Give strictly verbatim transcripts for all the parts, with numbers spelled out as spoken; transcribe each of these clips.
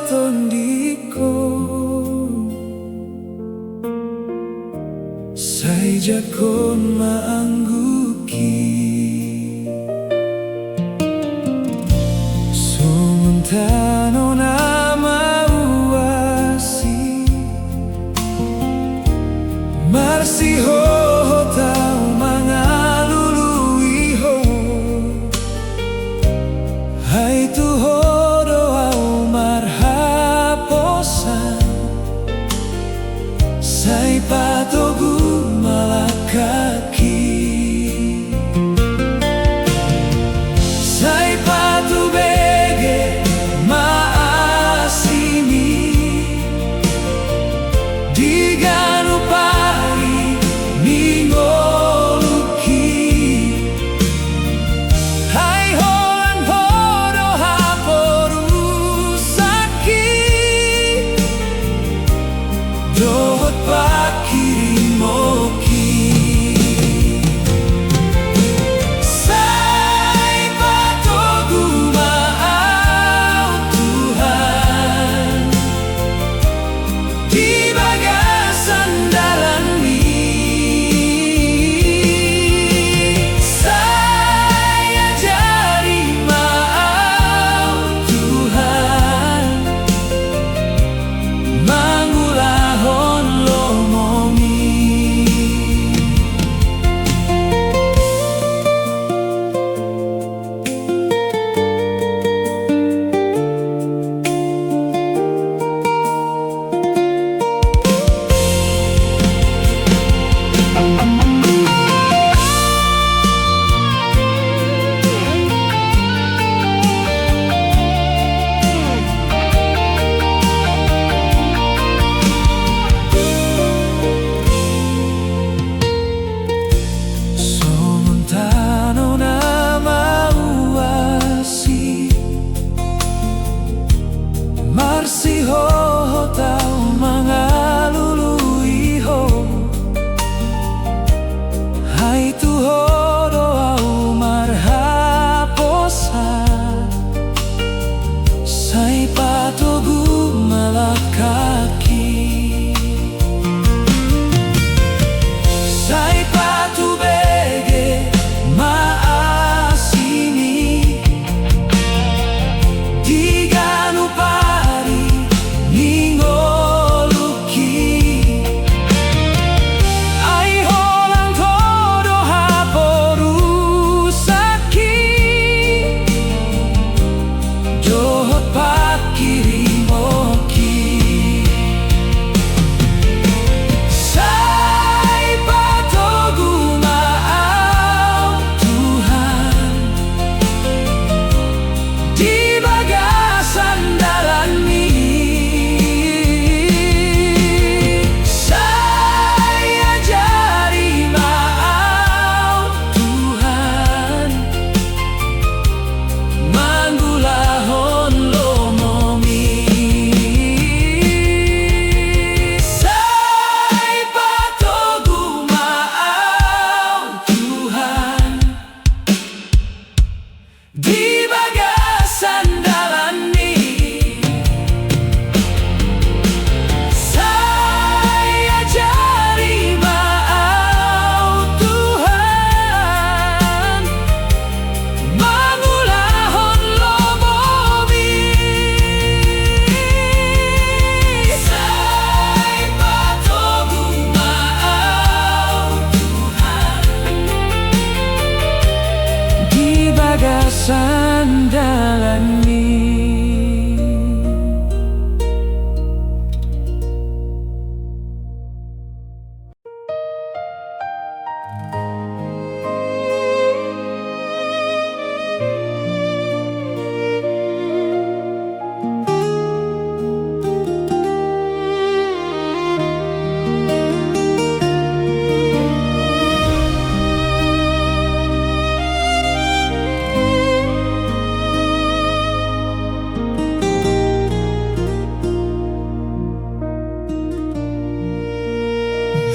tondingkon, sai jangkon ma angguki. Songon tano na mauas i, marsihohot ahu mangalului Ho. Ai tu Ho do ahu marhaposan, sai patogu ma langkangki. Sai patubege ma asimi di ganup ari ni ngolungki. Ai holan Ho do haporusangki dohot pangkirimonki. Sai patogu ma ahu Tuhan di bagasan dalanMi. Sai ajari ma ahu Tuhan mangulahon lomoMi. Songon tano na mauas i, marsihohot ahu mangalului Ho. Ai tu Ho do ahu marhaposan, sai patogu ma langkangki. Sai patubege ma asimi di ganup ari ni ngolungki. Ai holan Ho do haporusangki dohot pangkirimonki. Sai patogu ma ahu Tuhan di bagasan dalanMi. Sai ajari ma ahu Tuhan mangulahon lomoMi. Sai patogu ma ahu Tuhan di bagasan dalanMi. Sai ajari ma ahu Tuhan mangulahon lomoMi. Sai patogu ma ahu Tuhan di bagasan dalanMi.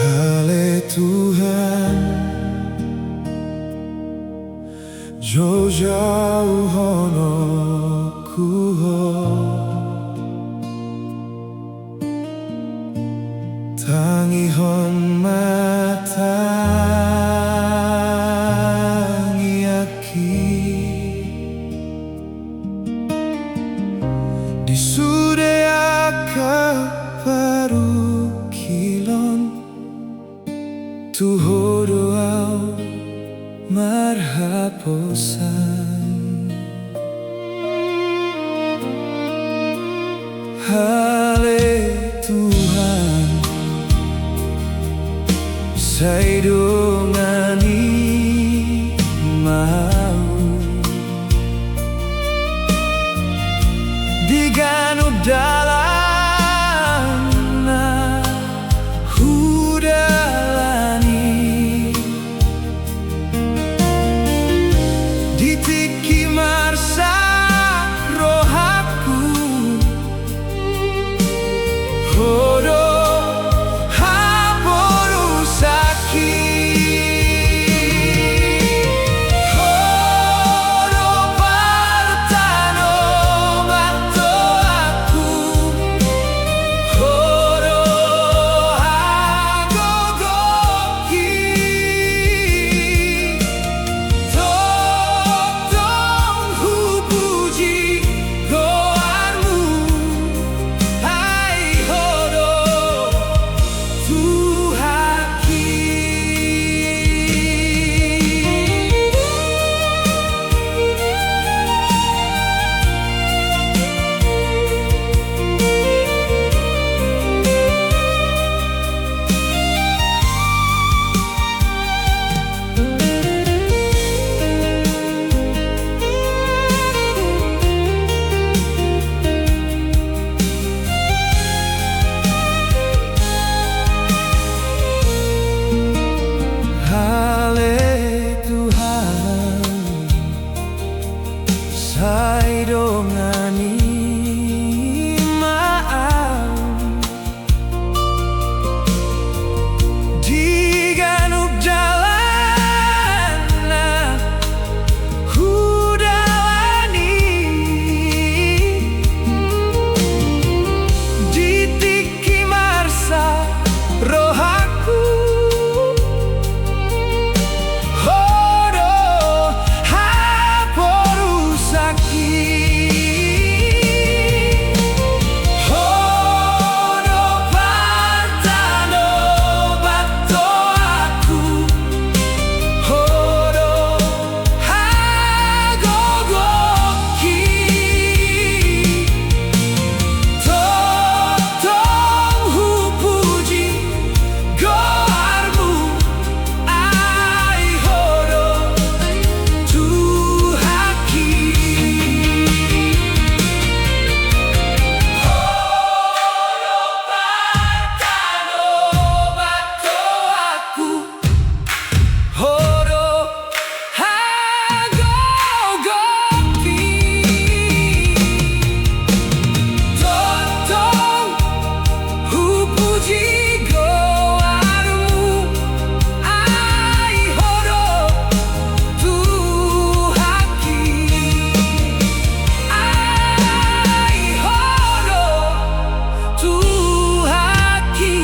Ale Tuhan, joujouhononku Ho. Di sude angka parungkilon, tu Ho do ahu marhaposan. Ale Tuhan, sai dongani ma ahu di ganup dalan na hudalani. Di tingki marsak rohangku, Ho do haporusangki. Ho do partanobathonku. Ho do hagogohonki. Tongtong hupuji goarmu, ai Ho do Tuhanki. Ale Tuhan, sai dongani ma ahu di ganup dalan na hudalani. Di tingki marsak rohangku, Ho do haporusangki. Ho do partanobathonku. Ho do hagogohonki. Tongtong hupuji goarmu, ai Ho do Tuhanki. Ho do partanobathonku. Ho do hagogohonki. Tongtong hupuji goarmu, ai Ho do Tuhanki. Ai Ho do Tuhanki.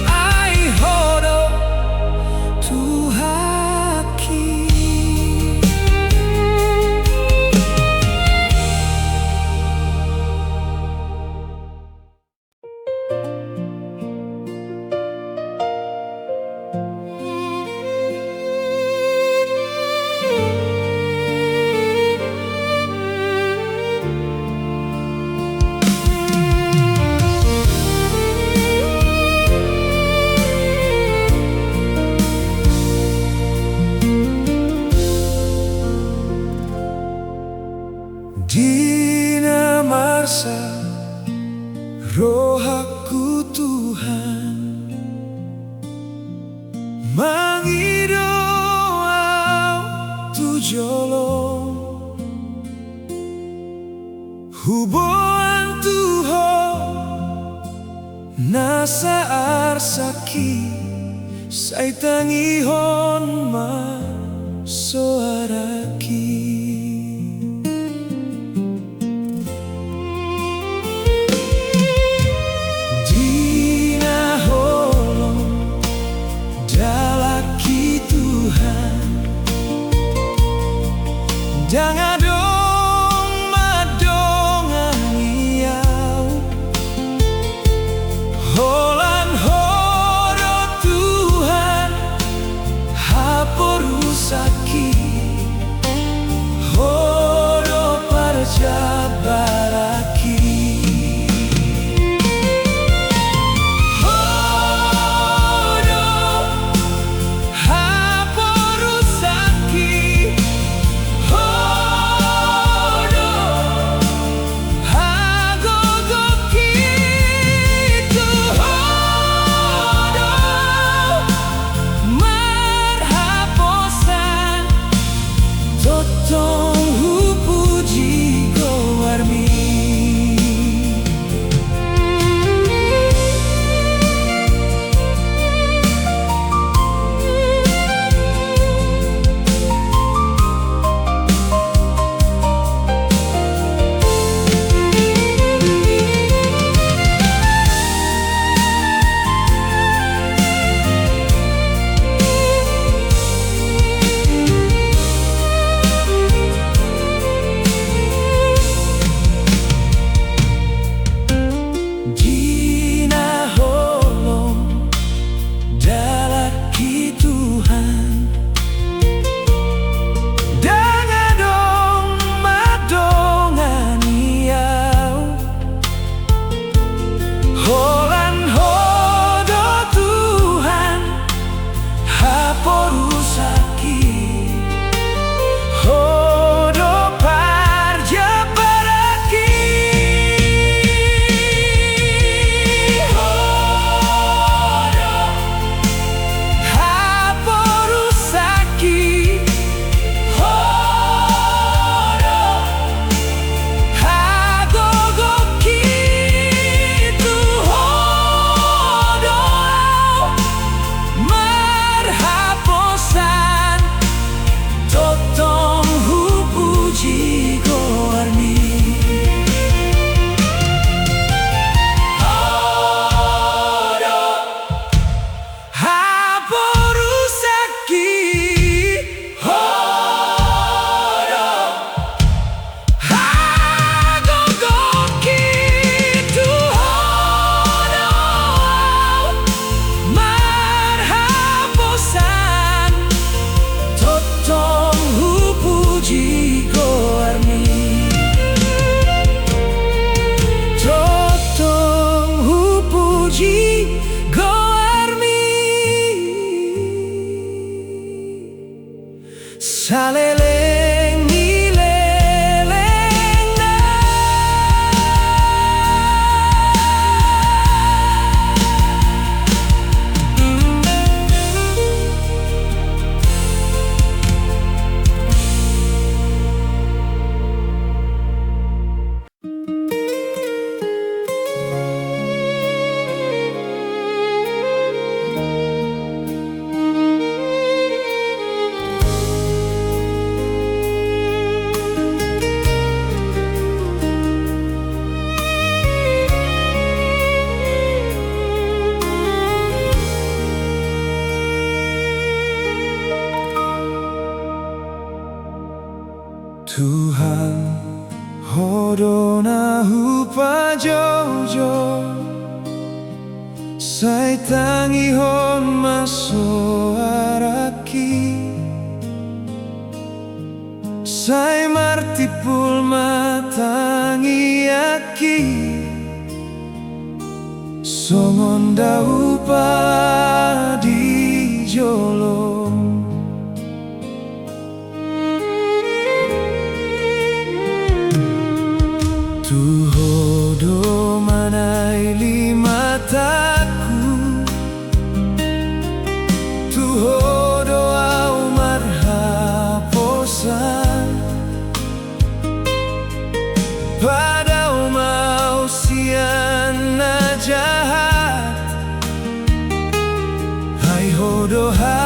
Ai Ho do Tuhanki. Di na marsak rohangku Tuhan, mangido ahu tu jolo, huboan tu Ho nasa arsak i, sai tangihon ma soarangki. Di na holom dalanki Tuhan, Ndang adong mandongani au. Holan Ho do Tuhan haporusangki, Ho do parjambaranki. Ho do haporusangki, Ho do hagogoki, tu Ho do marhaposan, tongtong hupuji goarMi. Di na holong dalanki Tuhan, ndang adong mandongani au. Holan Ho do Tuhan haporusangki, Ho do parjambaranki. Ho do haporusangki, Ho do hagogoki, tu Ho do au marhaposan, tongtong hupuji goarMi. Ho do haporusangki, Ho do hagogoki, tu Ho do au marhaposan, tongtong hupuji goarMi. Tongtong hupuji goarMi. Saleleng ni lelengna. Tuhan, Ho do na hupajojor, sai tangihon ma soarangki, sai martimbul ma tangiangki. Songon daupa di jolom. Tu Ho do manaili matangku, tu Ho do au marhaposan. Padao ma au sian na jahat, ai Ho do ha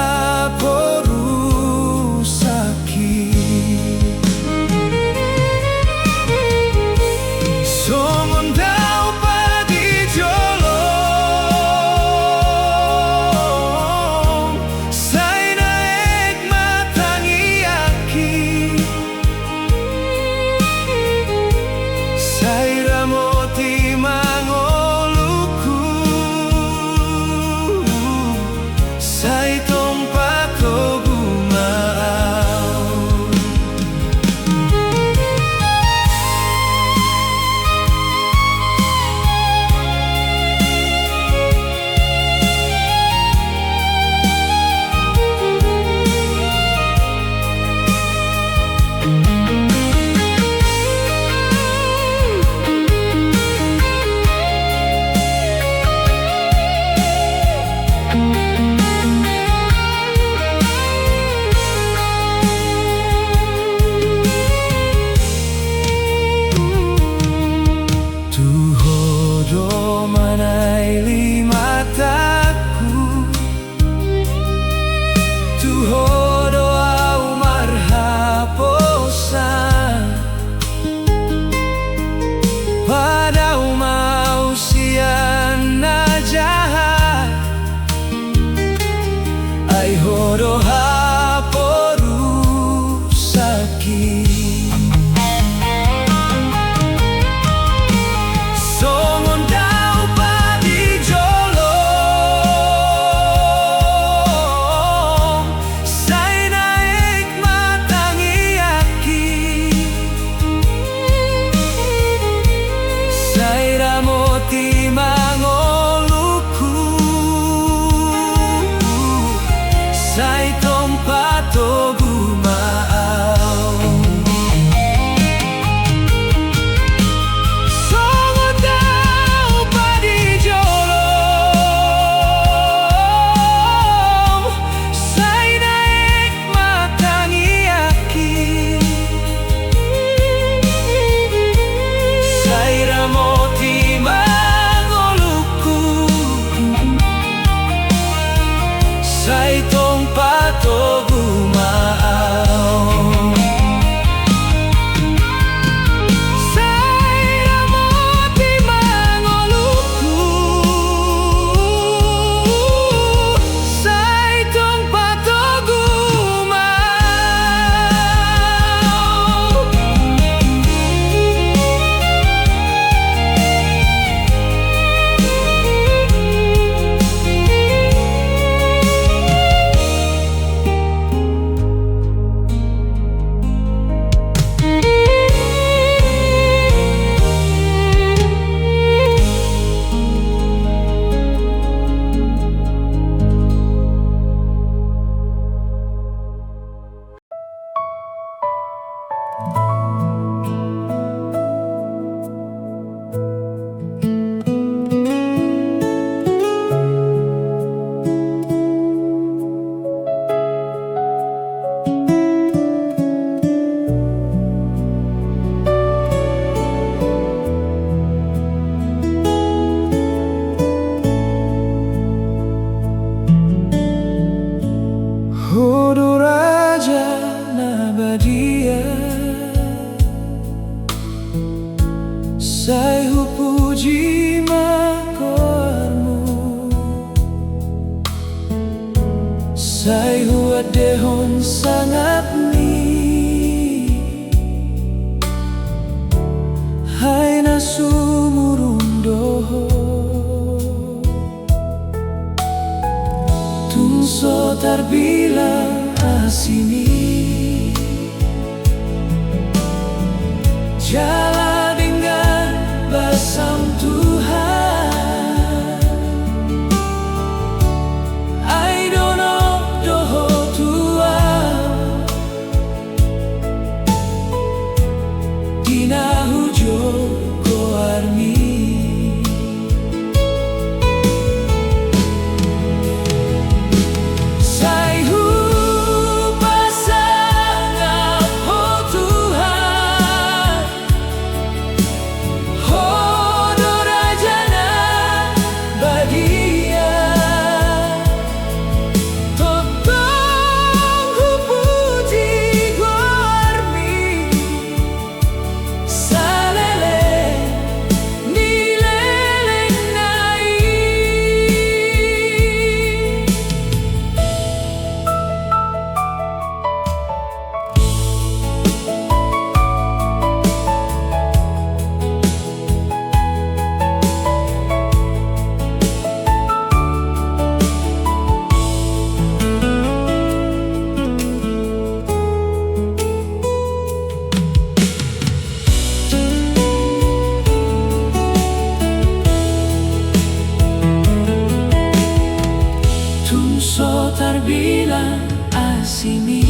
sangap ni ai na sumurung do ho. Tung so tarbilang asi ni jala denggan basam Tuhan. Ai donok do ho tu ahu di na hujou goarmi. Sai hupasangap ho Tuhan, ho do raja na badia. Tongtong hupuji goarmi saleleng ni lelengna i. Tung so tarbilang asi ni